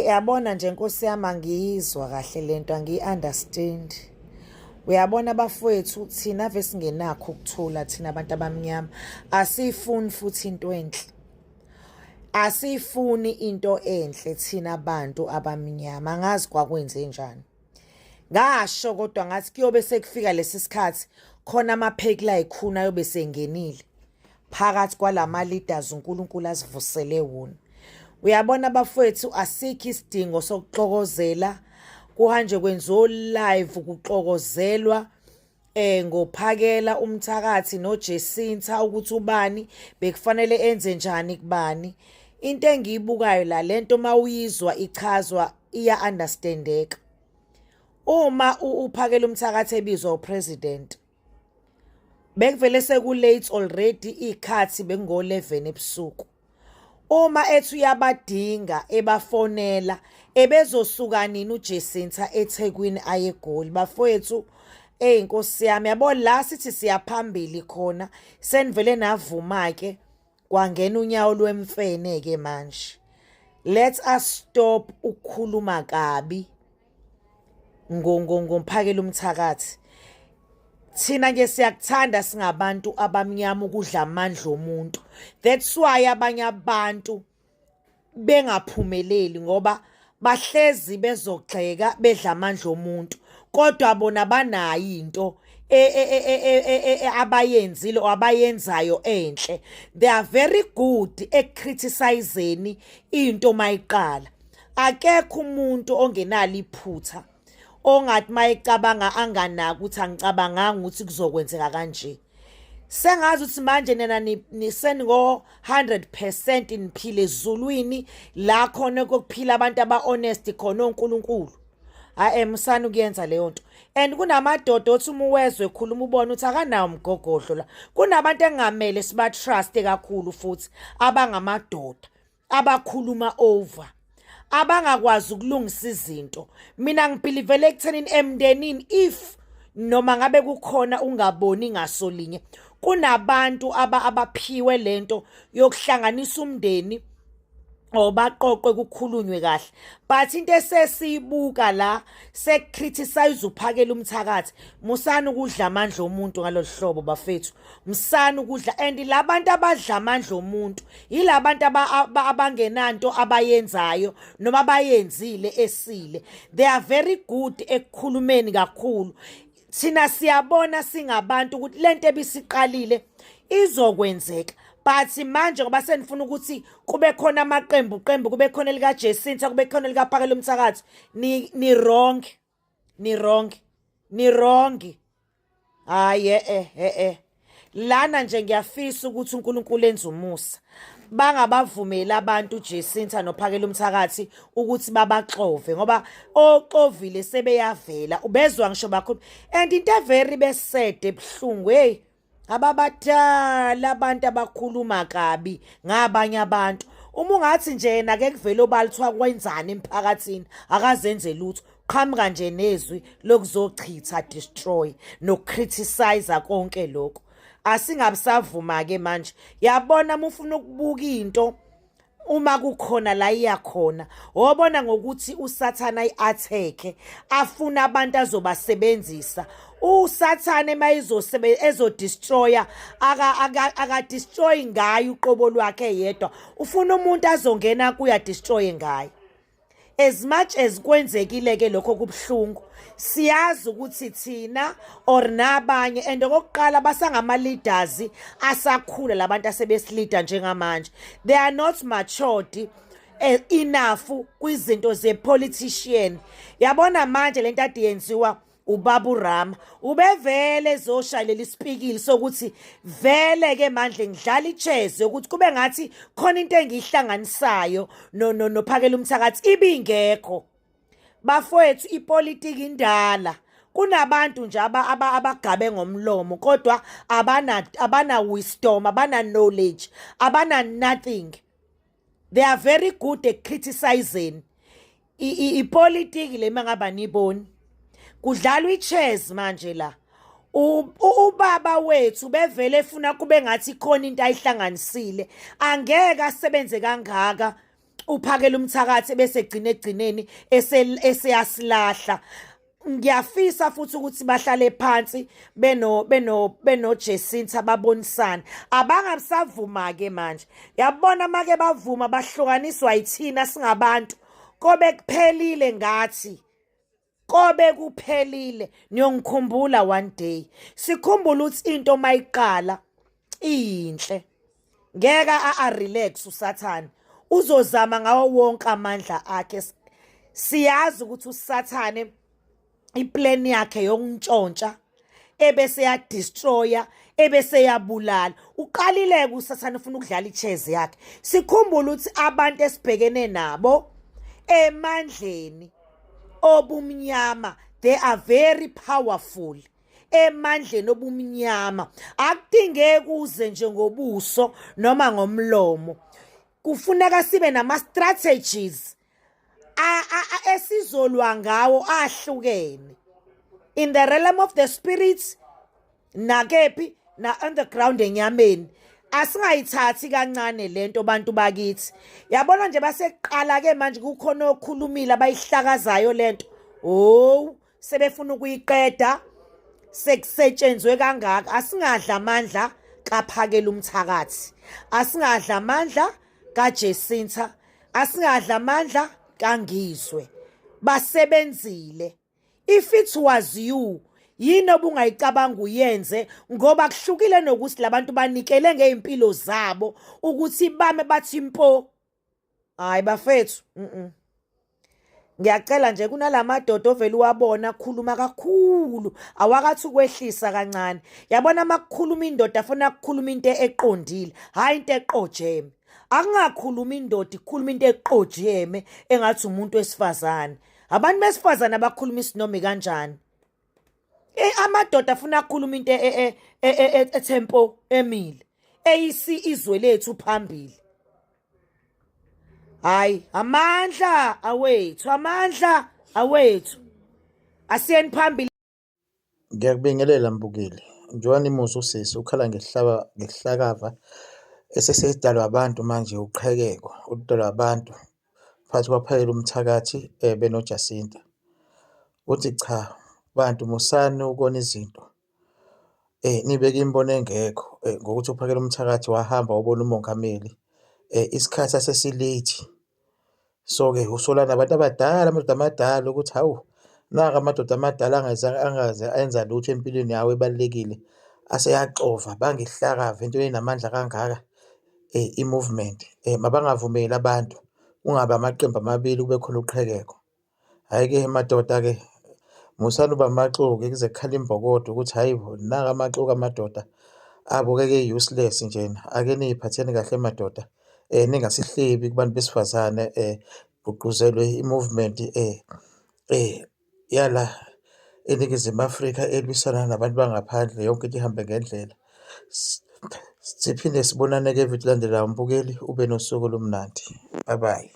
Yabona nje nkosi yami, angiyizwa kahle lento, angiyi-understand. Uyabona bafowethu, thina ave singenakho ukuthula thina abantu abamnyama, asiyifuni futhi into enhle. Asiyifuni into enhle thina bantu abamnyama, angazi kwakwenze njani. Ngasho kodwa ngathi kuyobe sekufika lesi sikhathi khona amapheki layikhuna ayobe sengenile phakathi kwalama leaders uNkulunkulu asivusele wona. Uyabona bafowethu, asikho isidingo sokuxokozela, kuhanje kwenziwa live kuxokozelwa ngophakela umthakathi noJesinta ukuthi ubani bekufanele enze njani kubani. Into engiyibukayo la, lento mawuyizwa ichazwa iya understandeka. Uma uphakela umthakathi ebizwa upresident, bekuvele seku-late already, iy'khathi bekungo-11 ebusuku. Uma ethi uyabadinga ebafonela, ebezosuka nini uJesinta eThekwini aye eGoli? Bafowethu, eyi nkosi yami, yabo la sithi siyaphambili khona, senivele navuma-ke kwangena unyawo lwemfene-ke manje. Let us stop ukukhuluma kabi ngomphakela umthakathi. Thina nje siyakuthanda singabantu abamnyama ukudla amandla omuntu. That's why abanye abantu bengaphumeleli, ngoba bahlezi bezogxeka bedla amandla omuntu, kodwa bona banayo into abayenzile or abayenzayo enhle. They are very good ekucriticizeni into mayiqala. Akekho umuntu ongenalo iphutha ongathi mayecabanga anganaki ukuthi angicabanganga ukuthi kuzokwenzeka kanje. Sengazi ukuthi manje nina nisengo 100% niphile ezulwini la khona kokuphila abantu aba-honest khona oNkulunkulu. Hayi, musani ukuyenza leyo nto. And kunamadoda othi uma uwezwe khuluma ubone ukuthi akanawo umgogodlo la. Kunabantu engamele siba-trust kakhulu futhi abangamadoda abakhuluma over, abangakwazi ukulungisa izinto. Mina ngibelievele ekuthenini emndenini, if noma ngabe kukhona ungaboni ngasolinye, kunabantu abaphiwe lento yokuhlanganisa umndeni or baqoqwe kukhulunywe kahle. But into esesiyibuka la, sekucriticize uphakela umthakathi. Musani ukudla amandla omuntu ngalolu hlobo bafethu, musani ukudla. And labantu abadla amandla omuntu yilabantu abangenanto abayenzayo noma abayenzile esile. They are very good ekukhulumeni kakhulu. Thina siyabona singabantu ukuthi lento ebisiqalile izokwenzeka, but manje ngoba senifuna ukuthi kube khona amaqembu qembu, kube khona elika Jacinta, kube khona elikaphakela umthakathi, ni wrong, ni wrong, ni wrong. Hayi, eh lana nje ngiyafisa ukuthi uNkulunkulu enze umusa, bangabavumeli abantu uJacinta nophakela umthakathi ukuthi babaxove, ngoba oxovile sebeyavela ubezwa ngisho bakhulu. And into every besede ebuhlungu, hey, ababadala abantu abakhuluma kabi ngabanye abantu. Uma ungathi nje yena ke kuvele obala kuthiwa kwenzani emphakathini, akazenze lutho, qhamuka nje nezwi lokuzochitha, destroy nokucriticize konke lokho. Asingabe savuma ke manje. Yabona, uma ufuna ukubuka into, uma kukhona la iya khona, wobona ngokuthi uSathana ayi-attack, afuna abantu azobasebenzisa. USathane mayizosebe ezodestroya, aka destroy ngayo uqobo lwakhe yedwa, ufuna umuntu azongena kuya destroy ngayo. As much as kwenzekile ke lokho kubhlungu, siyazi ukuthi thina or nabanye, and okokuqala basangama leaders asakhula labantu asebesileader njengamanje, they are not matured enough kwizinto ze-politician. Yabona manje lento ade yenziwa ubaba uRama, ubevele ezoshayelela isipikili sokuthi vele ke manje ngidlala ichess ukuthi kube ngathi khona into engiyihlanganisayo no nophakela umthakathi, ibingekho bafowethu. Ipolitiki indala, kunabantu nje abagabe ngomlomo kodwa abana wisdom, abana knowledge, abana nothing. They are very good at criticizing. Ipolitiki le, mangaba niboni kudlalwa ichess manje la. Ubaba wethu bevele efuna kube ngathi khona into ayihlanganisile, angeke asebenze kangaka. Uphakela umthakathi bese egcina egcineni eseyasilahla. Ngiyafisa futhi ukuthi bahlale phansi beno beno beno Jacinta babonisane. Abangasavuma ke manje, yabona, make bavuma bahlukaniswa yithina singabantu, kobe kuphelile ngathi, kobe kuphelile. Niyongikhumbula one day. Sikhumbula ukuthi into mayiqala iyinhle, ngeke a relax. Usathane uzozama ngawo wonke amandla akhe. Siyazi ukuthi usathane iplan yakhe yokuntshontsha ebese ya destroya ebese yabulala. Uqalile usathane, ufuna ukudlala ichess yakhe. Sikhumbule ukuthi abantu esibhekene nabo emandleni obumnyama, they are very powerful. Emandleni obumnyama akudingeki uze nje ngobuso noma ngomlomo, kufuneka sibe nama strategies esizolwa ngawo ahlukene in the realm of the spirits nakephi na on the ground enyameni. Asingayithathi kancane lento, bantu bakithi. Yabona nje, baseqala ke manje, kukhona okhulumile abayihlakazayo lento. Oh, sebefuna ukuyiqeda, sekusetshenzwe kangaka. Asingadla amandla kaPhakela umthakathi, asingadla amandla kaJacinta, asingadla amandla kaNgizwe. Basebenzile. If it was you, yini obungayicabanga uyenze? Ngoba kuhlukile nokuthi labantu banikele ngeimpilo zabo ukuthi bame bathi mpo. Hayi bafethu, Ngiyacela nje, kunalamadoda ovele uwabona akhuluma kakhulu, awakathi ukwehlisa kancane. Yabona, makukhuluma indoda afuna ukukhuluma into eqondile, hayi into eqojeme. Akungakhuluma indoda ikhuluma into eqojeme engathi umuntu wesifazane. Abantu besifazane abakhuluma isinomi kanjani? Amadoda afuna ukukhuluma into etempo emile eyisi izwe lethu phambili. Hayi, amandla awethu, amandla awethu, asiyeni phambili. Ngiyakubingelela mbukeli. Njengoba nimuzwa usisi ukhala ngesihlaba ngesihlakava esesidalwa abantu manje, uqhekeko oludalwa abantu phakathi kwaPhakela umthakathi benoJacinta. Uthi cha bantu, musani ukona izinto, nibeke imibono engekho ngokuthi uPhakela umthakathi wahamba wabona umongameli, isikhathi sasesi-late. So-ke usola nabantu abadala, amadoda amadala, ukuthi hawu, naka amadoda amadala angaze enza lutho empilweni yawo ebalulekile, aseyaxova bangihlakave into enamandla kangaka, i-movement. Mabangavumeli abantu kungabi amaqembu amabili, kube khona uqhekeko. Hhayi-ke madoda-ke, musani ukuba amaxoki kuze kukhale imbokodo ukuthi hhayi bo, naka amaxoki amadoda abukeka e-useless njena. Ake niy'phatheni kahle madoda, ningasihlebi kubantu besifazane, kugqugquzelwe i-movement yala eNingizimu Afrika elwisana nabantu bangaphandle, yonke into ihambe ngendlela. Siphinde sibonane-ke evidweni elandelayo mbukeli, ube nosuku olumnandi. Bye bye.